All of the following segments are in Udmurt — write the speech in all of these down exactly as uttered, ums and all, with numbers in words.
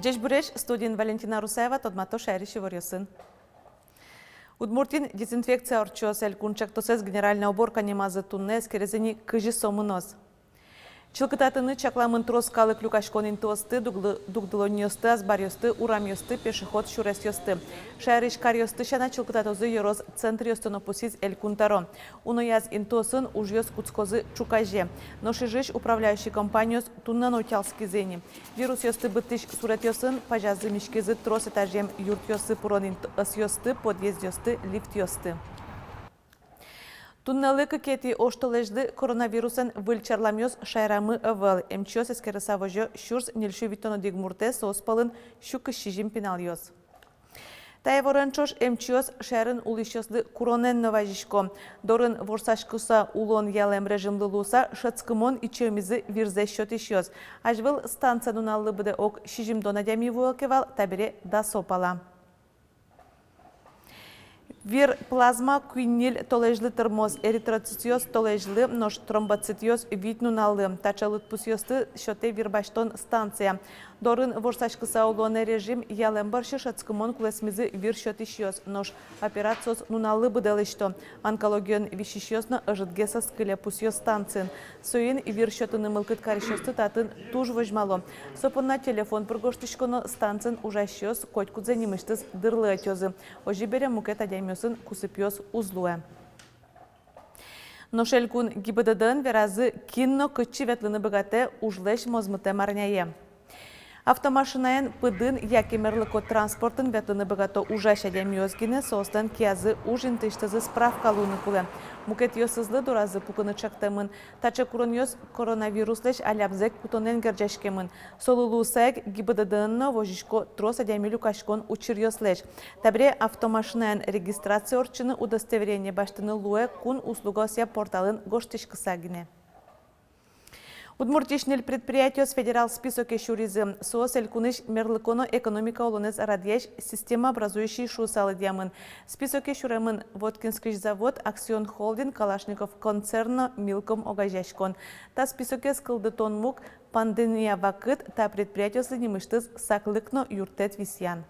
Ӟечбуресь! Студиын Валентина Русаева. Тодмато шаерысь иворъёсын. Удмуртиын дезинфекция ортчоз. Элькун ӵектосэз «Генеральная уборка» нимазы. Туннэ эскеризы ни, кызьы со мыноз. Чылкытатыны чакламын трос калык люкаськон интыосты, дугды-, дугдылонниосты, азбаръёсты, урамъёсты, пешеход сюресъёсты. Шаерысь каръёсты сяна чылкытатозы ёрос центръёсты но, пусйиз Элькун Тӧро. Унояз интыосын ужъёс кутскозы ӵуказе. Нош Ижысь управляющий компаниос туннэ но утялтскизы ини. Вирусъёсты быдтӥсь суретъёсын пазязы миськизы трос этажъем юртъёсы пырон интыосъёсты, подъездъёсты, лифтъёсты. Туннэлы, кыкетӥ оштолэзьлы, коронавирусэн выль черламъёс шаерамы ӧвӧл. Эмчиос эскерыса возё сюрс ньыльсю витьтон одӥг муртэ, соос пӧлын сю кызь сизьым пиналъёс. Та иворен ӵош эмчиос шаерын улӥсьёслы куронэн но вазисько. Дорын ворсаськыса улон ялэм режимлы луыса, шӧдскымон ичиомизы вирзэс сётӥсьёс. Азьвыл станцие нуналлы быдэ ог сизьымдон адями вуэ ке вал, табере дасо пала. Вир плазма куинь-ньыль толэзьлы тырмоз, эритроцитъёс толэзьлы, нош тромбоцитъёс вить нуналлы. Таӵе лыдпусъёсты сётэ вир басьтон станция. Дорын ворсаськыса улонэ режим ялэм бӧрсьы шӧдскымон кулэсмизы вир сётӥсьёс, нош операциос нуналлы быдэ лэсьто. Онкологиен висисьёс но ӧжытгес ӧз кыле, пусйо станциын. Соин вир сётыны мылкыд карисьёсты татын туж возьмало. Со понна телефон пыр гожтӥськоно, станциын ужасьёс котькудзэ нимысьтыз дырлы ӧтёзы. Озьы бере, мукет адямиосын кусыпъёс уз луэ. Нош Элькун ГИБДД-ын веразы, кин но кытчы ветлыны быгатэ ужлэсь мозмытэм арняе. Автомашинаен, пыдын яке мерлыко транспортын ветлыны быгато ужась адямиос гинэ, соослэн киязы уж интыысьтызы справка луыны кулэ. Мукетъёсызлы доразы пукыны чектэмын. Таӵе куронъёс коронавируслэсь алябзэ кутонэн герӟаськемын. Солы луыса ик ГИБДД-ын но возисько трос адями люкаськон учыръёслэсь. Табере автомашинаен регистрация ортчыны удостоверение басьтыны луэ кун услугаосъя порталын гожтӥськыса гинэ. Удмуртиысь ньыль предприятиос федерал списоке сюризы. Соос элькунысь мерлыко но экономика улонэз радъясь системообразующий шуыса лыдъямын. Списоке сюремын Воткинскысь завод, Аксион холдинг, Калашников концерн но Милком огазеяськон. Та списокез кылдытон муг — пандемия вакыт та предприятиослы нимысьтыз саклык но юрттэт висъян.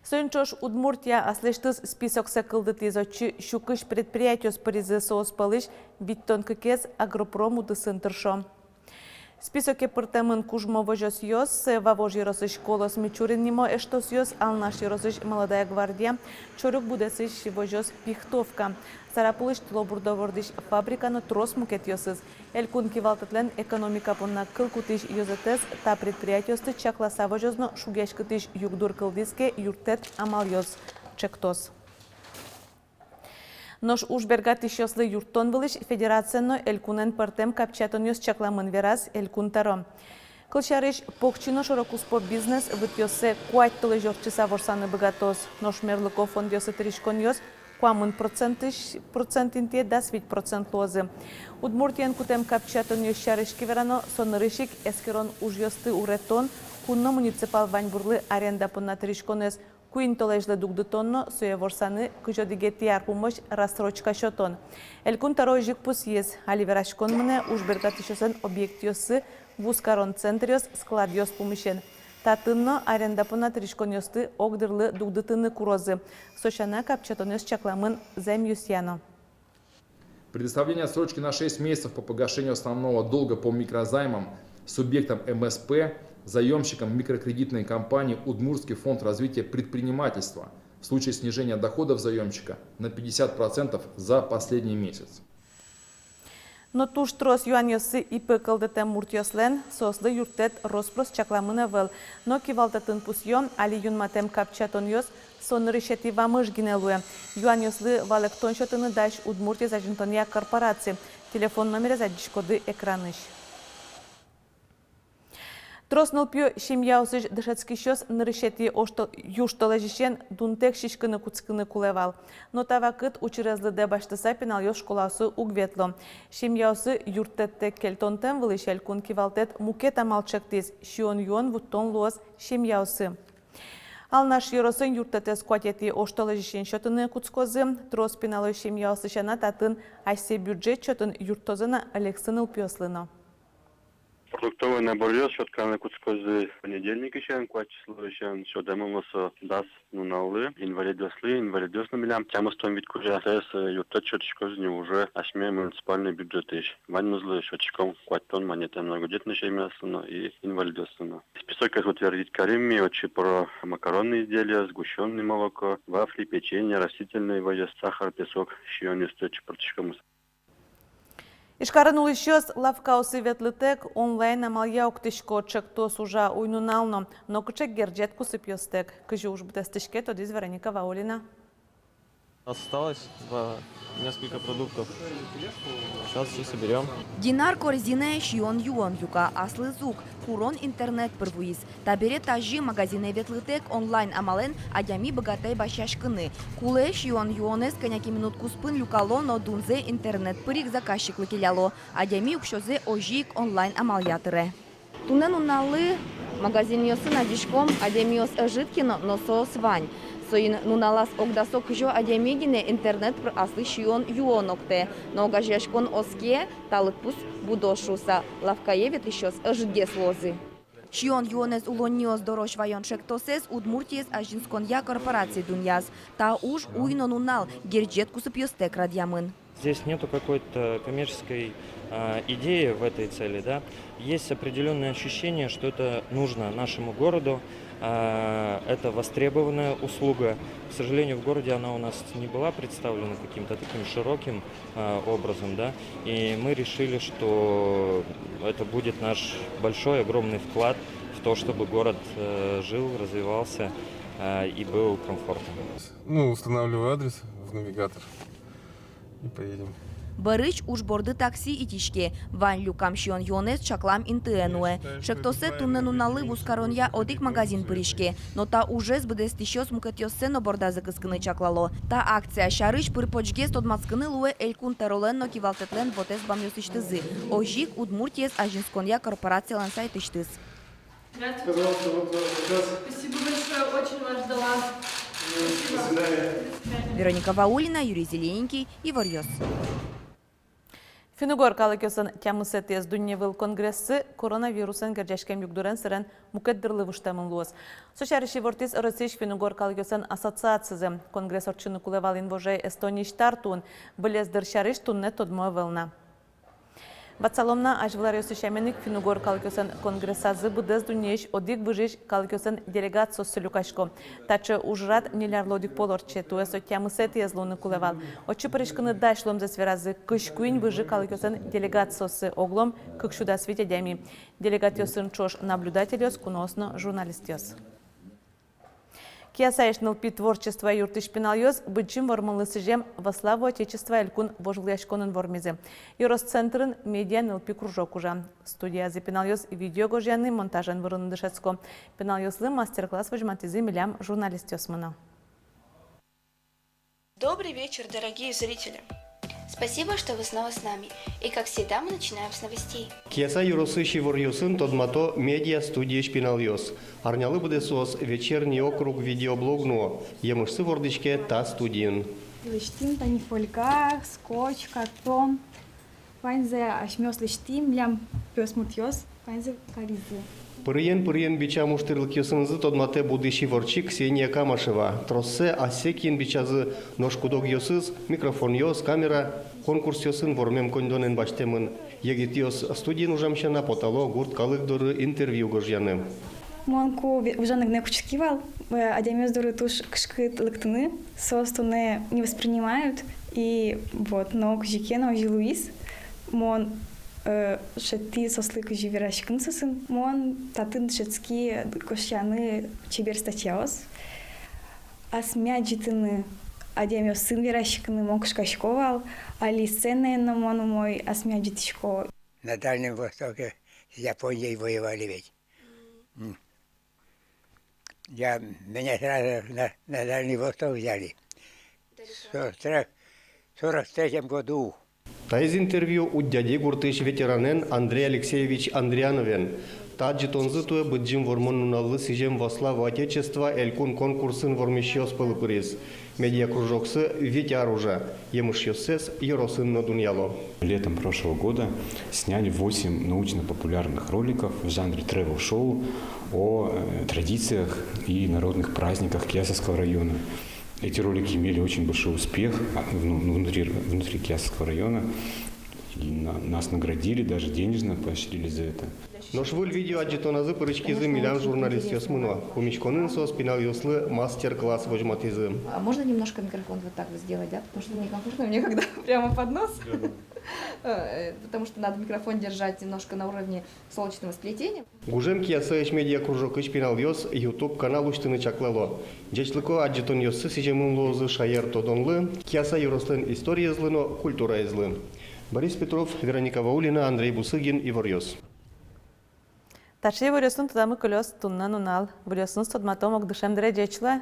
Соин ӵош Удмуртия аслэсьтыз списоксэ кылдытӥз. Отчы сю кызь предприятиос пыризы, соос пӧлысь витьтон кыкез агропром удысын тыршо. Списоке пыртэмын Кужмо возёсъёс, Вавож ёросысь Колос Мичурин нимо эштосъёс, Алнаш ёросысь Молодая гвардия, Чорыг Будэтысь возёс Пихтовка, Сарапулысь тылобурдо вордӥсь фабрика но трос мукетъёсыз. Элькун кивалтэтлэн экономика понна кыл кутӥсь ёзэтэз та предприятиосты чакласа возёз но шугъяськытӥсь югдур кылдӥз ке, юрттэт амалъёс чектоз. Нош ужбергатӥсьёслы юрттон вылысь федерациен но элькунэн пӧртэм капчиятонъёс чакламын, вераз Элькун Тӧро. Кылсярысь, покчи но шоро-куспо бизнес вытъёссэ куать толэзь ортчыса ворсаны быгатоз. Нош мерлыко фондъёсы тырӥськонъёс куамын процентысь, процент интые дас вить процент луозы. Удмуртиен кутэм капчиятонъёс сярысь ке верано, со нырысь ик эскерон ужъёсты уретон, кун но муниципал ваньбурлы аренда понна тырӥськонэз куинь толэзьлы дугдытон но сое ворсаны кызь одӥгетӥ ар пумозь рассрочка сётон. Элькун Тӧро озьы ик пусйиз, али вераськон мынэ ужбергатӥсьёслэн объектъёссы, вузкарон центръёс, складъёс пумысен. Татын но аренда понна тырӥськонъёсты огдырлы дугдытыны курозы. Со сяна капчиятонъёс чакламын займъёсъя но. Предоставление отсрочки на шесть месяцев по погашению основного долга по микрозаймам субъектам МСП, заёмщикам микрокредитной компании «Удмуртский фонд развития предпринимательства» в случае снижения доходов заёмщика на пятьдесят процентов за последний месяц. Но туж трос юанъёссы ИП кылдытэм муртъёслэн, соослы юрттэт рос-прос чакламын ӧвӧл. Но кивалтэтын пусъё, али юнматэм капчиятонъёс со нырысетӥ вамыш гинэ луэ. Юанъёслы валэктон сётыны дась Удмуртиез азинтонъя корпорация. Телефон номерез адӟиськоды экранысь. Трос нылпиё семьяосысь дышетскисьёс нырысетӥ ошто-, южтолэзьысен дунтэк сиськыны кутскыны кулэ вал. Но та вакыт учырез лыдэ басьтыса пиналъёс школаосы уг ветло. Семьяосы юрттэттэк кельтонтэм вылысь элькун кивалтэт мукет амал чектӥз: сиён-юон вуттон луоз семьяосы. Алнаш ёросын юрттэтэз куатетӥ ошто лэзьысен сётыны кутскозы. Трос пиналъёс семьяосы сяна, татын асьсэ бюджет чотын юрттозы на лексы нылпиослы но. Продуктовый наборъёс сётыны кутскозы понедельникысен, куать числоысен, сётэмын луо со дас нуналлы, инвалидъёслы, инвалидъёс но милям тямыстон вить кузя. Соос, э, юрттэт сётӥськозы ни уже асьме муниципальный бюджетысь. Ваньмызлы сётӥськом куатьтон манетэн, многодетной семьяослы но и инвалидъёслы но. Списокез утвердить карим ми, отчы пыро макаронные изделия, сгущённое молоко, вафли, печенье, растительное ваёс, сахар, песок, сиёнъёсты отчы пыртӥськом. Ижкарын улӥсьёс лавкаосы ветлытэк онлайн амалъя октӥсько. Чектос ужа уй-нунал но, нокыӵе герӟет кусыпъёстэк. Кызьы уж быдэстӥське, тодӥз Вероника Ваулина. Осталось два, несколько продуктов. Сейчас всё соберём. Динар корзинае сиён-юон люка, аслыз уг, курон интернет пыр вуиз. Табере тазьы магазинэ ветлытэк онлайн амалэн адями быгатэ басьяськыны. Кулэ сиён-юонэз кӧня ке минут куспын люкало но дунзэ интернет пыр ик заказчиклы келяло. Адями уксёзэ озьы ик онлайн амалъя тыре. Туннэ нуналлы магазинъёсын адӟиськом, адямиос ӧжыт ке но, но соос вань. Соин нуналаз ог дасо-кызё адями гинэ интернет пыр аслыз сиён-юон октэ. Но огазеяськон оске, та лыдпус будоз шуыса, лавкае ветлӥсьёс ӧжытгес луозы. Сиён-юонэз улонниос дорозь ваён чектосэз Удмуртиез азинсконъя корпорация дунъяз. Та уж уй но нунал, герӟет кусыпъёстэк радъямын. Здесь нету какой-то коммерческой, а, идеи в этой цели, да. Есть определённое ощущение, что это нужно нашему городу, а, это востребованная услуга. К сожалению, в городе она у нас не была представлена каким-то таким широким, а, образом, да. И мы решили, что это будет наш большой, огромный вклад в то, чтобы город, э, жил, развивался, э, и был комфортным. Ну, устанавливаю адрес в навигатор. И поедем. Бӧрысь уж борды такси итӥське. Вань люкам сиён-юонэз чаклам интые нуэ. Чектосэ туннэ нуналлы вузкаронъя одӥг магазин пыриське. Но та ужез быдэстӥсьёс мукетъёссэ но бордазы кыскыны чаклало. Та акция сярысь пыр-почгес тодматскыны луэ Элькун Тӧролэн но Кивалтэтлэн вотэс бамъёсысьтызы, озьы ик Удмуртиез азинсконъя корпорациялэн сайтысьтыз. Здравствуйте. Пожалуйста, вот ваш заказ. Спасибо большое, очень вас ждала. Спасибо. До свидания. До свидания. Вероника Ваулина, Юрий Зелененький, «Иворъёс». Финн-угор калыкъёслэн тямысэтӥез дунневыл конгрессы коронавирусэн герӟаськем югдурен сэрен мукет дырлы выжтэмын луоз. Со сярысь ивортӥз Россиысь финн-угор калыкъёслэн ассоциацизы. Конгресс ортчыны кулэ вал инвожое Эстониысь Тартуын. Быдэс дыр сярысь туннэ тодмо ӧвӧл на. Ватсалом на, азьвыл аръёсы сямен ик финн-угор калыкъёслэн конгрессазы быдэс дуннеысь одӥг выжысь калыкъёслэн делегациоссы люкасько. Таӵе ужрад ньыль арлы одӥг пол ортче, туэ со тямысэтӥез луыны кулэ вал. Отчы пыриськыны дась луэмзэс веразы кызь куинь выжы калыкъёслэн делегациоссы, оглом кык сю дас вить адями. Делегатъёсын ӵош наблюдательёс, куноос но журналистъёс. Киясаысь нылпи творчество юртысь пиналъёс Быдӟым Вормонлы сӥзем «Во славу Отечества» элькун вожвылъяськонын вормизы. Ёрос центрын медиа нылпи кружок ужа. Студиязы пиналъёс видео гожъяны, монтажен вырыны дышетско. Пиналъёслы мастер-класс возьматӥзы милям журналистъёсмы но. Добрый вечер, дорогие зрители! Спасибо, что вы снова с нами. И, как всегда, мы начинаем с новостей. Кияса ёросысь иворъёсын тодмато медиа студиысь пиналъёс. Арнялы быдэ соос «Вечерний округ» видеоблог нуо. Емышсы вордӥське та студиын. Лэсьтӥм тани фольга, скотч, картон. Ваньзэ асьмеос лэсьтӥм, милям пиосмуртъёс ваньзэ каризы. Пырыен-пырыен бичам ужтӥрлыкъёсынызы тодматэ будӥсь иворчи Ксения Камашева. Троссэ асьсэ киын бичазы, нош куд-огъёсыз микрофонъёс, камера, конкурсъёсын вормем коньдонэн басьтэмын. Егитъёс студиын ужам сяна потало гурт калык доры интервью гожъяны. Мон ку ве-, выжаны гинэ кутски вал, э, адямиос доры туж кышкыт лыктыны, соос тонэ не воспринимают, и вот, но кызьы ке но озьы луиз, мон, э, шедьтӥ соослы, кызьы вераськыны соосын, мон татын дышетски гожъяны чебер статьяос, асме адӟытыны, адямиосын вераськыны мон кышкасько вал, али сценаын но мон умой асме адӟытӥсько. На Дальнем Востоке с Японией воевали ведь. М. Я, меня сразу на, на Дальний Восток взяли. Далеко. В сорок тре-, сорок третьем году. Таиз интервью Удьяди гуртысь ветеранэн Андрей Алексеевич Андрияновен. Та адӟытонзы туэ Быдӟым Вормон нуналлы сӥзем «Во славу Отечества» элькун конкурсын вормисьёс пӧлы пыриз. Медиакружоксы вить ар ужа, емышъёссэс ёросын но дунъяло. Летом прошлого года сняли восемь научно-популярных роликов в жанре тревел-шоу о э, традициях и народных праздниках Киясовского района. Эти ролики имели очень большой успех а, вну- ну, внутри, внутри Киясовского района. И на- нас наградили, даже денежно поощрили за это. Нош выль видео адӟытоназы пыриськизы милям журналистъёсмы но. Пумиськонын соос пиналъёслы мастер-класс возьматӥзы. А можно немножко микрофон вот так вот сделать, да? Потому что некомфортно мне, когда прямо под нос. Э, потому что надо микрофон держать немножко на уровне солнечного сплетения. Гужем Киясаысь медиакружокысь пиналъёс YouTube канал усьтыны чаклало. Ӟечлыко адӟытонъёссы сӥземын луозы шаертодонлы, Кияса ёрослэн историезлы но культураезлы. Борис Петров, Вероника Ваулина, Андрей Бусыгин, «Иворъёс». Таӵе иворъёсын тодамы кылёз туннэ нунал. Выльёсыныз тодматом ук дышем дыре. Ӟеч луэ.